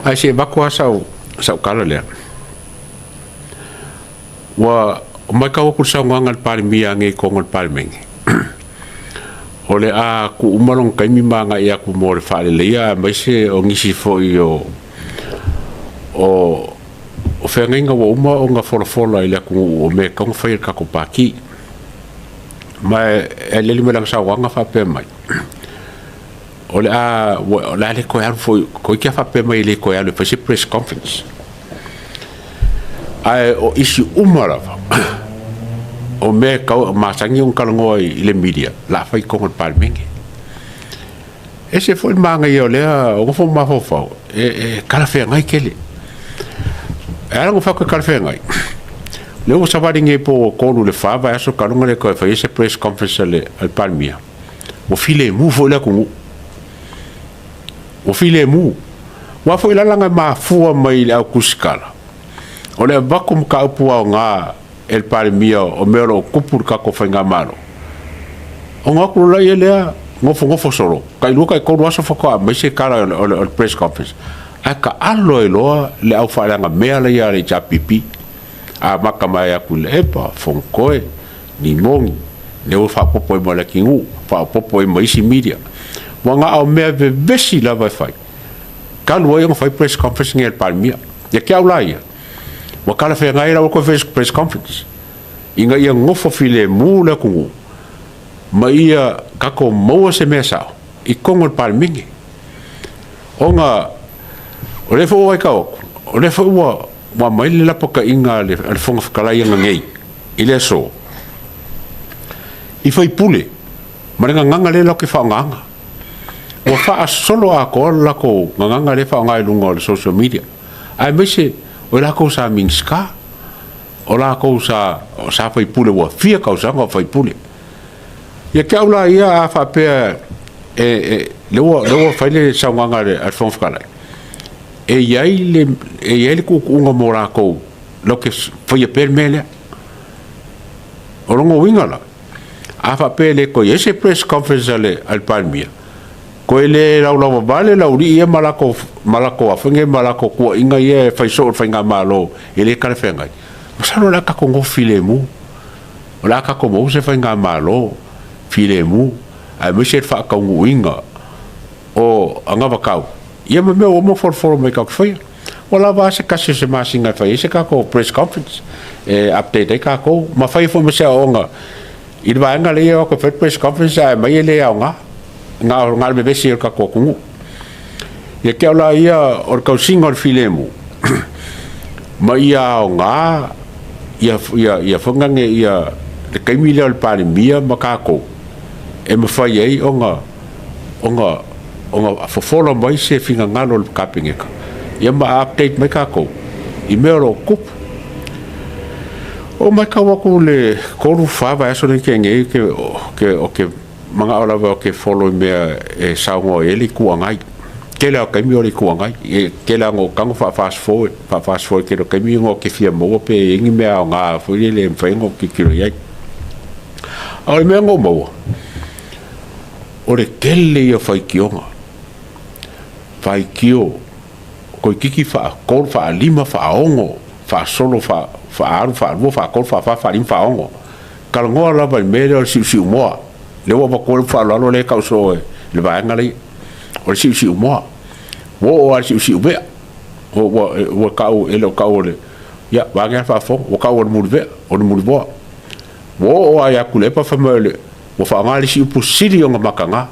Ae se i avatu lava sau, sau tala lea. Ua matau atu i le saunoaga a le Palemia anei i totonu o le Palemene, o le a tuu uma lona taimi ma agai atu mo le faaleleia aemaise o nisi foi o feagaiga ua uma ona folafola i le atunuu o mea e tatau ona fai e le tatou Pati. Ma e aliali mai i lana saunoaga faapea mai, o le a o le a le toe alu foi, toeitiiti lava faapea mai e le toe alu e fai se press conference. Ae o isi uma lava o mea e tatau, masani ona talanoa i le media, o le a fai i totonu o le Palemene. E ese foi le manaia o lea, o nofo ma mafaufau, e talafeagai tele. E ala ona ou fai atu e talafeagai, o lea ua savali nei po ua 3 i le 4 vaiaso talu ona le toe faia se press conference a le Palemia, ua filemu foi le atunuu, ua filemu. Aua foi la leaga e mafua mai i le au tusitala, o le avatu o mataupu aoga e le Palemia o mea o lo o tupu i le tatou faigamalo, ona o atu loa lea nofonofo solo, tai 2 tai 3 aso faatoa aumai se tala o le press conference, ae taalo ai loa le au faaleagamea la a le HRPP, amata mai atu i le Epa, Fonotoe, Nimoni, lea ua faaopoopo ai ma Leatinuu, faaopoopo ai ma isi media. Ua na o mea vevesi lava e fai, talu ai ona fai press conference nei a le Palemia. Ia te au la ia, ua talafeagai la ua toe fai press conference, ina ia nofo filemu le atunuu, ma ia tatou maua se mea sao i totonu o le Palemene. Ona o lea foi ua matau atu, o lea foi ua aumai le lapataiga a le Fofoga Fetalai ananei i le aso, i faipule ma le gagana lea latou te faaaogaina. Ua faasolo atoa le latou gagana lea e faaaoga i luga o le social media, aemaise o i latou sa Minisita, o latou sa faipule ua fia tausaga o faipule. Ia te au la ia a faapea lea ua fai le saunoaga a le Fofoga Fetalai, e i ai le tuutuuga mo latou latou te faia pea le mea lea. O lona uiga la, a faapea e le toe i ai se press conference a le Palemia, toe le laulauavale laulii ia ma latou afoga ma latou tuuaiga ia e fai soo i le faigamalo e le talafeagai, masalo o le a tatou nofo filemu, o le a tatou maua se faigamalo filemu, aemaise le faataunuuina o anavatau ia ma mea ua uma ona folofolo mai tatou te faia. Ua lava a se tasi o se masina e fai ai se tatou press conference e update ai tatou, ma fai ai foi ma se aoaoga i le vaega lea e o atu e fai le press conference ae aumai e le aoga, na o le vevesi ai o le tatou atunuu. Ia te au la ia o le tausiga o le filemu ma ia aoga ia fagage ia le taimi lea o le Palemia ma tatou e mafai ai ona fofola mai se finagalo o le Kapeneta ia ma update mai tatou i mea o lo o tupu. Ua matau atu i le 3, 4 vaiaso lea na tea nei ou te manao lava ou te follow i mea e saunoa i ai le Itu Agai. Tele lava o taimi o le Itu Agai. E tele lava ina ou tago faa-fast forward, faa-fast forward i le tele o taimi ona ou te fia maua pe i ai ni mea aoga foi lele e mafai ona ou tilotilo i ai. A o le mea na ou maua, o le tele ia o faitioga, faitio toeitiiti faatolu, faalima, faaono, faasolo, faaalu, faalua, faatolu, faafa, faalima, faaono. Talanoa lava i le mea lea o le siusiumoa. Lea ua avatu ai le faaaloalo lea e tau soo e le vaega lea, o le siusiumoa. Ua oo lava i le siusiuvea. Ua tau, e le o tau o le, ia, vaeane lava le faafofoga, ua tau o le mulivea, o le mulimoa. Ua oo lava ia Tuilaepa fai mai o le, ua faaaoga le isi upu sili ona mataga.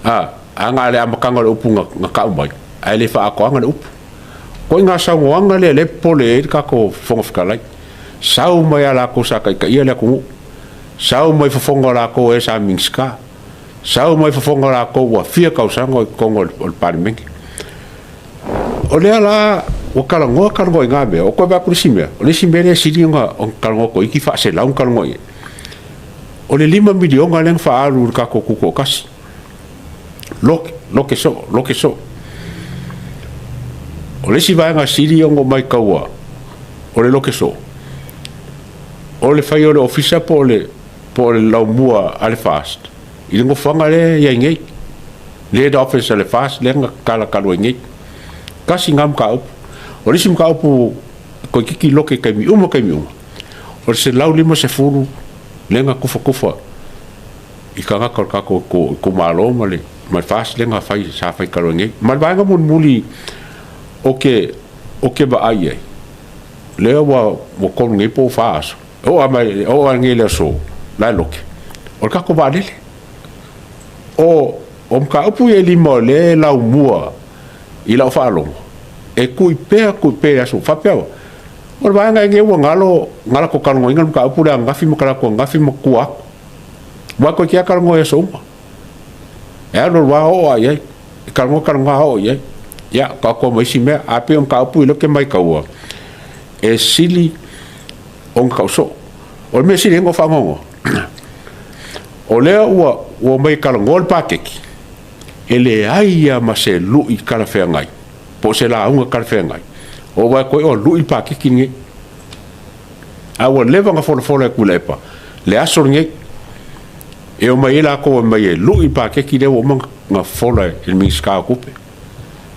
A, a na o le amataga o le upu na tau mai, ae le faaatoaga le upu. O ituaiga saunoaga lea o lea e popole ai le tatou Fofoga Fetalai. Sau mai a latou sa taitaia le atunuu, sau mai fofoga o latou e sa Minisita, sau mai fofoga o latou ua fia tausaga o i totonu o le Palemene. O lea la ua talanoa talanoa i na mea, ua toe vaai atu i le isi mea, o le isi mea lea e sili ona talanoa toeitiiti faaselau ona talanoa i ai, o le $5 miliona lea na faaalu i le tatou tutoatasi. Loke, loke soo, loke soo. O le isi vaega sili ona ou maitaua o le loke soo, o le fai o le ofisa po o le, po o le laumua a le FAST i le nofoaga lea e i ai nei, le head office a le FAST lea na tatala talu ai nei. Tasi lena mataupu. O le isi mataupu toeitiiti loke i taimi uma taimi uma, o le 150 lea na tufatufa i tagata o le tatou itumalo ma le FAST lea na fai sa fai talu ai nei. Ma le vaega mulimuli ou te ou te vaai i ai, lea ua 3 nei po ua 4 aso, e oo lava e oo lava nei i le aso la e lote, o le tatou vaalele. O mataupu ia e 5 o lea e laumua i lau faalogo, e tui pea tui pea i le aso. Faapea, o le vaega ea ua galo na latou talanoaina le mataupu lea ananafi ma talaatu ananafi ma tua atu. Aua toeitiiti lava talanoa i aso uma. E alu alu lava oo lava i ai. E talanoa talanoa lava oo i ai. Ia, taoto ma isi mea. Ae pei o mataupu ia lea ou te maitaua, e sili ona tau soo. O le mea sili ai ona ou faanoanoa, o lea ua omai e talanoa le paketi, e leai lava ma se lui talafeagai po o se lauga talafeagai o vaai atu ai o lui le paketi lenei. A ua leva ona folafola e Tuilaepa le aso lenei e omai ai latou e omai e lui le paketi lea ua uma ona fola e le Minisita o Tupe.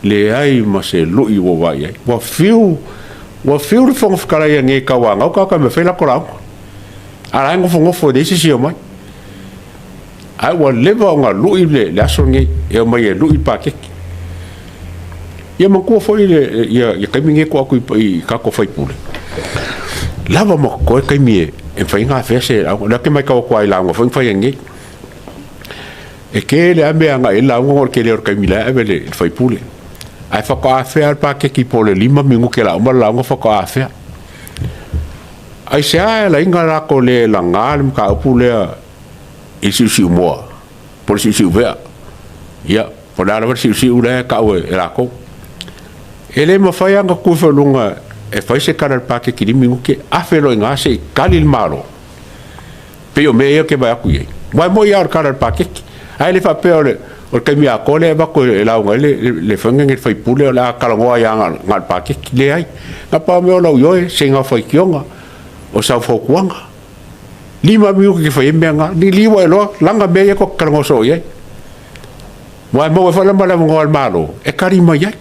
Leai ma se lui ua vaai i ai. Ua fiu, ua fiu le Fofoga Fetalai e nei tauanau tagata e omai e fai latou lauga. A o la e nofonofo e leai se isi e omai. Ae ua leva ona lui le aso lenei e omai e lui le paketi. Ia manatua foi le ia taimi nei e tuu atu i tatou sui usufono, lava ma totoe taimi e mafai ai ona afea se lauga. O lea ou te matau atu lava i lauga foi na fai nei. E tele lava mea e agai i ai le lauga ona o le tele o le taimi la e ave i le sui usufono. Ae faatoa afea lava le paketi po o le 5 minute o le a uma le lauga faatoa afea. Aisea e ala ai ona latou le laga le mataupu lea i le siusiumoa po o le siusiuvea, ia, po o le a lava le siusiu la e tau e latou. E le mafai lava ona tu ifo i luga e fai se tala i le paketi 5 minute, afe loa i ina se i tali le Malo. Pei o mea ia ou te vaai atu i ai. Aua e moni lava o le tala i le paketi, ae le faapea o le taimi atoa lea e avatu e lauga ai le sui usufono o le a talanoa ai lava na o le paketi. Leai, na pau lava mea o lau ioe, se gao faitioga, o sau fautuaga. 5 minute e te fai ai mea na, liliu ae loa, laga mea ia tou te talanoa soo i ai. Aua e maua ai foi la ma le avanoa a le Malo e tali mai ai.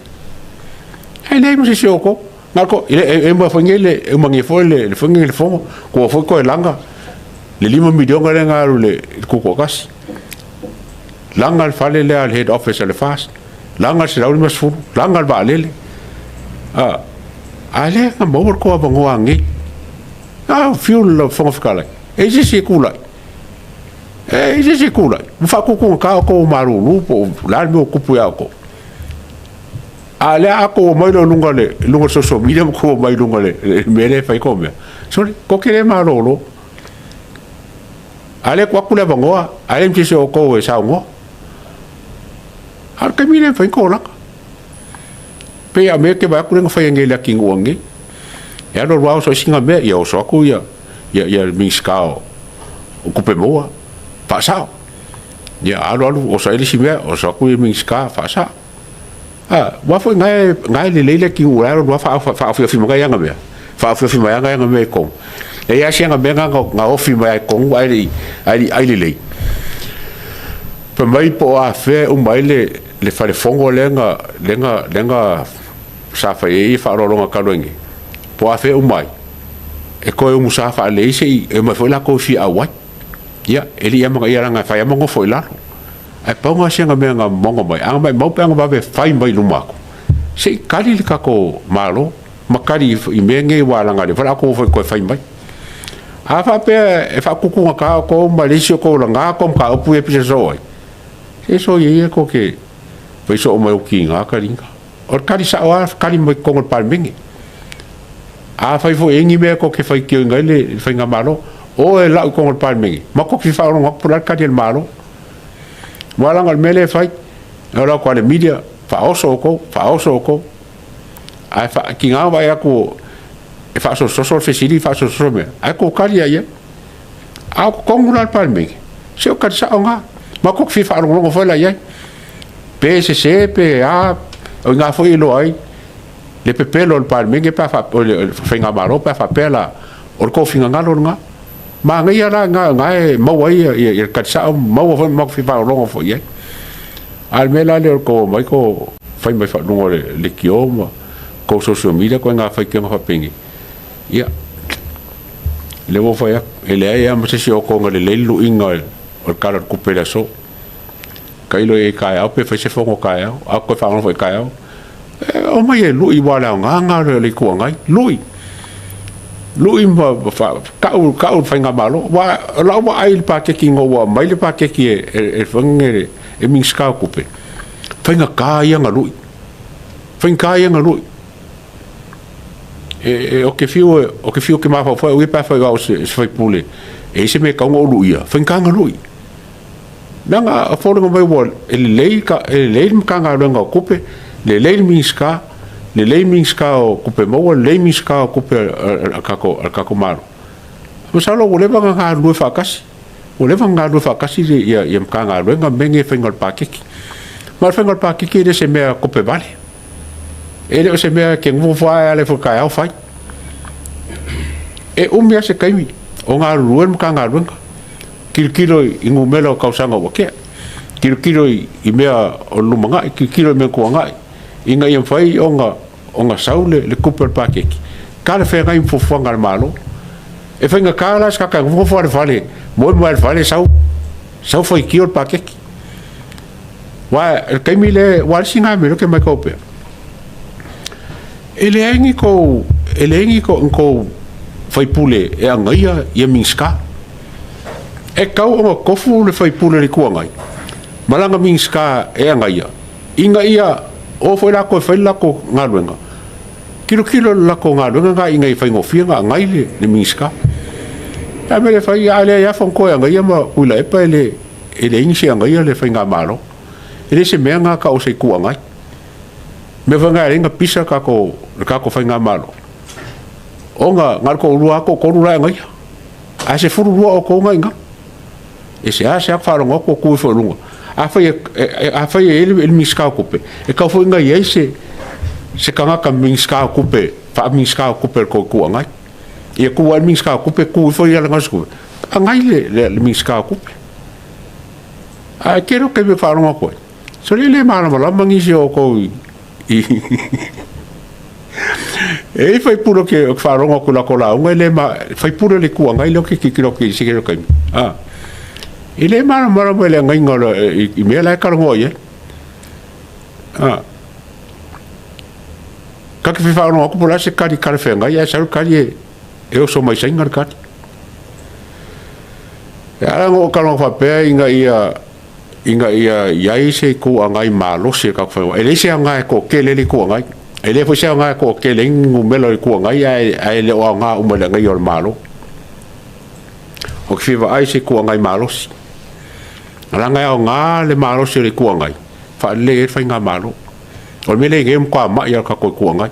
Ae leai ma se isi o outou. Na o le e uma foi nei le, e uma nei foi le foi nei le fono, ua foi toe laga le $5 miliona lea na alu i le tutoatasi. Laga le fale lea le head office a le FAST, laga le 150, laga le vaalele. A lea na maua le tou avanoa nei. A fiu le Fofoga Fetalai, e i ai se isi e tulai. E i ai se isi e tulai. Ua faatutugata outou malulu po o le a le mea ua tupu ia outou. A o lea a tou omai loa i luga o le luga o le social media ma tou omai i luga o le mea lea e fai tou mea, sole, tou te le malolo. A o lea e tuu atu le avanoa, ae leai ma se isi o outou e saunoa. A o le taimi lea e mafai ona tolaga. Pei a mea e te vaai atu lea na fai nei e le atunuu nei. E alu alu lava oso ai sina mea, ia oso atu ia ia le Minisita o Tupe Maua, faasao. Ia alu alu oso ai le isi mea, oso atu le Minisita, faasao. A, aua foi na e, na e lelei le atunuu e alu alu lava faaofiofi mai ana mea, faaofiofi mai ana mea i totonu. E i ai si ana mea na na ofi mai ai i totonu ae le i, ae le i ai lelei. Fai mai po o afea e uma ai le, le fale fono lea na, lea na, lea na sa fai ai faaaloaloga talu ai nei, po o afea e uma ai, e toe umusa faalelei se i omai foi latou e fia auai. Ia, e le i amanaia leaga e fai lava ma nofo i lalo. Ae pau lena o sina mea na maga mai, a maumau pe ana vave fai mai i luma atu, se i tali le tatou Malo ma tali i mea nei aua leaga o lea foi o le a outou o toe fai mai. A faapea e faatutugata outou ma le isi o outou laga tou mataupu ia e pisa soo ai, se soia ia tou te fai soo mai o tiga taliga. O le tali sao lava, tali mai totonu o le Palemene. Afai foi e i ai ni mea tou te faitioina ai le faigamalo, o e lau i totonu o le Palemene, ma tou te fia faalogo atu po o le a le tali a le Malo. Aua leaga o le mea lea e fai, e alu atu lava le media, faaoso outou, faaoso outou. Ae tiga ona vaai atu e faasososo le fesili, faasososo le mea, ae tou tali lava i ai. A o totonu la o le Palemene, se o tali sao lena. Ma tou te fia faalogologo foi la i ai. Pe sese pe a, o i ina foi e iloa ai le pepelo o le Palemene pe a faapea, o le faigamalo pe a faapea la, o le tou finagalo lena. Manaia la lena, lena e maua ai le tali sao, maua foi ma matou fia faalogologo foi i ai. A o le mea la lea o le tou omai tou fai mai faaluga o le leitio ma tou social media ituaiga faitioga faapenei. Ia, lea ua ou fai atu, e leai lava ma se isi o outou na lelei le luiga o le Tala o le Tupe i le aso. Tailo i ai taeao pe fai se fono taeao, a ou toe faalogo foi taeao, e omai e lui aua o le aoga lena o le Itu Agai, lui. Lui ma tau, tau le faigamalo. Aua o lau vaai i le paketi ina ua aumai le paketi e, e, e, e Minisita o Tupe, faigata ia ona lui. Faigata ia ona lui. E, ou te fiu e, ou te fiu ou te mafaufau au ia pe afai o au o se, se faipule, e i ai se mea e tatau ona ou luia, faigata ona lui. Leaga e foliga mai ua e lelei ka, e lelei le Matagaluega o Tupe, lelei le Minisita, lelei Minisita o Tupe Maua, lelei Minisita o Tupe a le tatou, a le tatou Malo. Masalo ua leva ona galulue faatasi, ua leva ona galulue faatasi ia, ia Matagaluega ma mea nei e faiga o le paketi. Ma o le faiga o le paketi e le o se mea tupe vale. E le o se mea e te nofo lava e ala ifo i le taeao fai. E umi lava se taimi o galulue le Matagaluega, tilotilo i numera o tausaga ua tea, tilotilo i mea o le lumanai, tilotilo i mea tuanai, ina ia mafai ona sau le tupe o le paketi, talafeagai ma fuafuaga a le Malo. E faigata la se tagata e nofo lava i le fale, moe mai lava i le fale sau, sau faitio le paketi. Aua o le taimi lea, aua o le isi lena mea lea ou te matau pea, e leai ni tou, e leai ni tou faipule e agaia ia Minisita. E tatau ona tofu le faipule o le Itu Agai ma lana Minisita e agaia, ina ia o foi latou e fai le latou galuega, tilotilo i le latou galuega lena ina ia faigofie ona agai le Minisita. O le a le mea e le fai ai, a leai lava Fonotoe e agaia ma Tuilaepa e le e leai nisi e agaia le faigamalo. E le se mea lena tau o se Itu Agai. O le mea foi lena e ala ai ona pisa le tatou faigamalo, ona na o le toalua lava toatolu la e agaia, ae 12 outou na e i ina. E seasea ona faalogo atu o tu ifo i luga. Afai e, afai e i ai le Minisita o Tupe, e tatau foi ona i ai se, se tagata Minisita o Tupe, faa-Minisita o Tupe o le tou Itu Agai. Ia tu ae le Minisita o Tupe, tu ifo ia le Tupe, agai le Minisita o Tupe. Ae tele o taimi e faalogo atu ai, sole e le malamalama nisi o outou i E i ai faipule ou te faalogo atu i latou lauga, e le ma, faipule o le Itu Agai lea ou te tilotilo atu i se taimi, a, e le malamalama i le agaiga o le, i mea la e talanoa i ai. A, ta te fia faalogo atu po o le a se tali talafeagai, ae sau le tali e oso mai Saina le tali. E ala ona ou talanoa faapea ina ia ina ia i ai se Itu Agai malosi e tatou fai. E leai se aoga e toatele ai le Itu Agai. E leai foi se aoga e toatele ai ni numera o le Itu Agai ae, ae le o aoga uma i le agaia o le Malo. Ou te fia vaai i se Itu Agai malosi. Leaga e aoga le malosi o le Itu Agai, faalelei ai le faigamalo. O le mea lea i ai nei, ua matua mai lava le tatou Itu Agai.